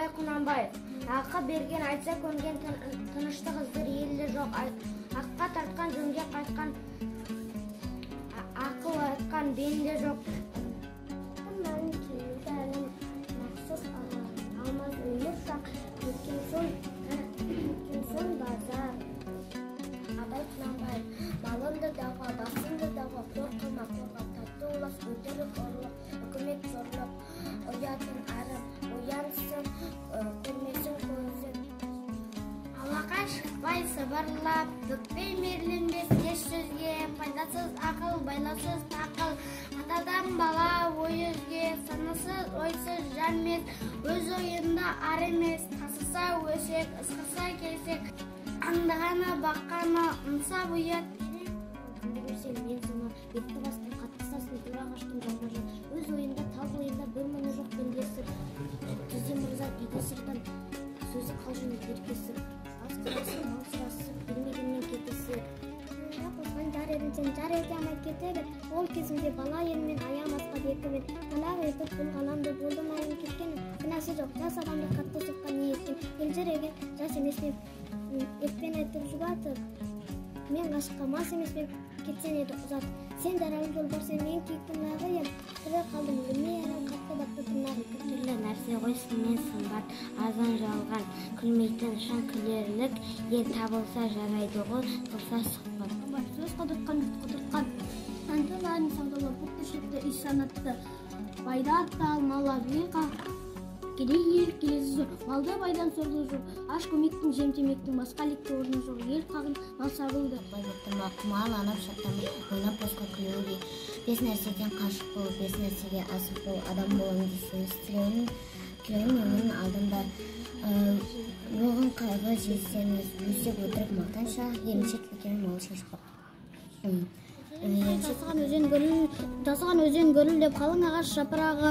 Абай Құнанбаев. Ақы берген, айтса көнген, тыныштық іздер елде жоқ. Аққа тартқан, жөнге қайтқан, ақыл айтқан бенде жоқ. Мәнін келмейді әлем, мақсұт алмаз өмір шақ, өткен соң базар. Абай Құнанбаев. Малыңды дауға, басыңды дауға, қор қылма қорға, тәтті ұлас, өтірік ұрлық, үкімет зорлық, ұятын арып, оянсын, көрмесін көзі. Алақа шықпай сыбырлап, бүкпей мерленбес еш сөзге, пайдасыз ақыл, байласыз тақыл, атадан бала ой өзге, санасыз ойсыз жан емес, өз ойында ар емес, тасыса өсек, ысқырса келсек, аңдағаны баққаны, ынсап ұят. Кімді көрсем мен соны, бетті бастым, қатты састым, тура қаштым жалма-жан. Өз ойында, тал бойында бір мұны жоқ пендесі. Түзде мырза дейді сыртан, сөзі қалжың еркесі. Бас қаласы, мал сұрасып, бермегеннен кетесі. Қосқан жар едім сен, жар ете алмай кете бер. Ол кезімде бала едім мен, аямасқа бекімен. Қонақ етіп бұл ғаламды болдым айым кеткенім. Кінәсі жоқ, жас адамды қатты соққан не еткен. Елжіреген жас емес мен, еппен айтып жұбатып. Мен ғашыққа мас емес мен, кетсең еді ұзатып. Сен жаралы жолбарыс едің, мен киіктің лағы ем. Тірі қалдым, өлмей арам, қатты батты тырнағым. Түрлі нәрсе ғой сынмен сымбат, азан жалған, күлмейтін шын күлерлік, ел табылса жарайды ғой, қылса сұхбат. Сөз қыдыртқан, жұрт қыдыртқан, тәнті саудалап, бұт төсекті үй санатты. Байда атты алмалап, ел кедей ел келесі зор, малды байдан сорлы жоқ, аш көмектің жем темектің басқа лекте орны жоқ, ел қағын мал сабылды. Бай құмаланып шаттанып, ойнап босқа күлуге, бес нәрседен қашық бол, бес нәрсеге асық бол, адам боламын десеңіз, тілеуін өмірдің алдында, оған қайғы жесеңіз, өсек өтірік мақтанша, еріншек екен мал шашпақ. Тасыған өзен гүрілдеп, қалың ағаш жапырағы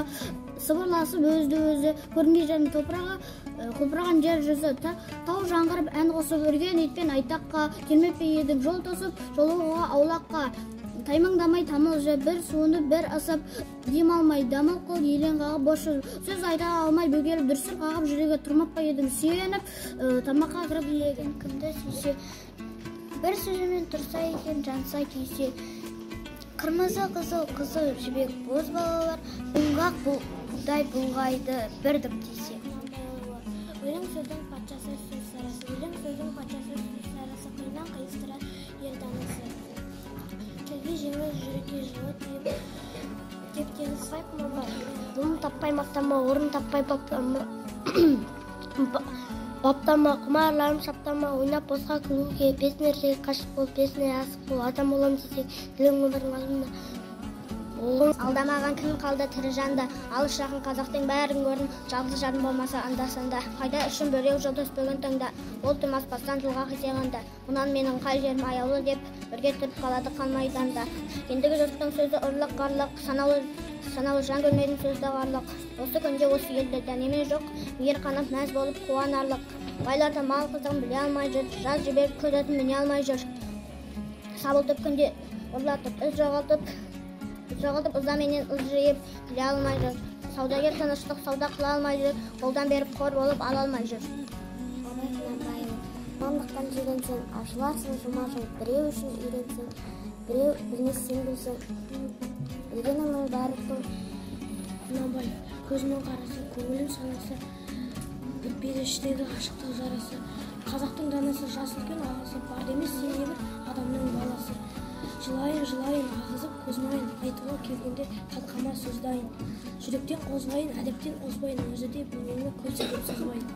сыбырласып өзді өзі, көрінбей жердің топырағы, құлпырған жер жүзі, тау жаңғырып ән қосып, үрген итпен айтаққа, келмеп пе едің жол тосып, жолығуға аулаққа, таймаңдамай тамылжып, бір суынып, бір ысып, дем алмай дамыл қыл, елең қағып бос жүр, сөз айта алмай бөгеліп, дүрсіл қағып жүрегі тұрмап па едің, сүйеніп, тамаққа кіріп иеген. Кімді сүйсе, бір сөзімен тұрса екен, жанса күйсе, қырмызы қызыл, қызыл жібек боз балалар, бұңғақ бұлдай бұлғайды бір дым тисе. Өлең сөздің патшасы сөз сарасы, өлең сөздің патшасы сөз сарасы, қиыннан қиыстырар ер данасы. Тілге жеңіл, жүрекке жылы тиіп, деп тегіс Орын таппай мақтанма, орын таппай баптама, құмарларым шаптама, ойнап босқа күлуге, бес нәрсеге қашық бол, бес нәрсеге асық бол, адам болам десең, тілің өмірдің алдында. Алдамаған кім қалды тірі жанды, алыс жақын қазақтың бәрін көрдім, жалғыз жарым болмаса анда-санда. Пайда үшін біреу жолдас бүгін таңда, ол тұрмас бастан жылға қисайғанда. Мұнан менің қай жерім аяулы деп, бірге тұрып қалады қан майданда. Ендігі жұрттың сөзі ұрлық, қарлық, санаулы жан көрмедім сөзді қарлық. Осы күнде осы елде дәнеме жоқ, мейір қанып мәз болып қуанарлық. Байлар да мал қызығын біле алмай жүр, жаз жіберіп көз атын міне алмай жүр. Сабылтып күнде ұрлатып, із жоғалтып, ызаменен ыз жиып күле алмай жүр. Саудагер тыныштық сауда қыла алмай жүр, қолдан беріп қор болып ала алмай жүр. Абай Құнанбайұлы. Мамдықтан жиренсең, ашыларсың жұма жыл, біреу үшін үйренсең, біреу білмес сен білсең, білгеніңнің бәрі тұл. Құнанбаев. Көзінің қарасы, көңілім санасы, бітпейді іштегі ғашықтық жарасы. Қазақтың данасы, жас үлкен ағасы, бар емес сен не бір адамның баласы. Жылайын, жылайын, ағызып көз майын, айтуға келгенде қалқама сөз дайын. Жүректен қозғайын, әдептен озбайын, өзі де бөлмені көз сізбайын.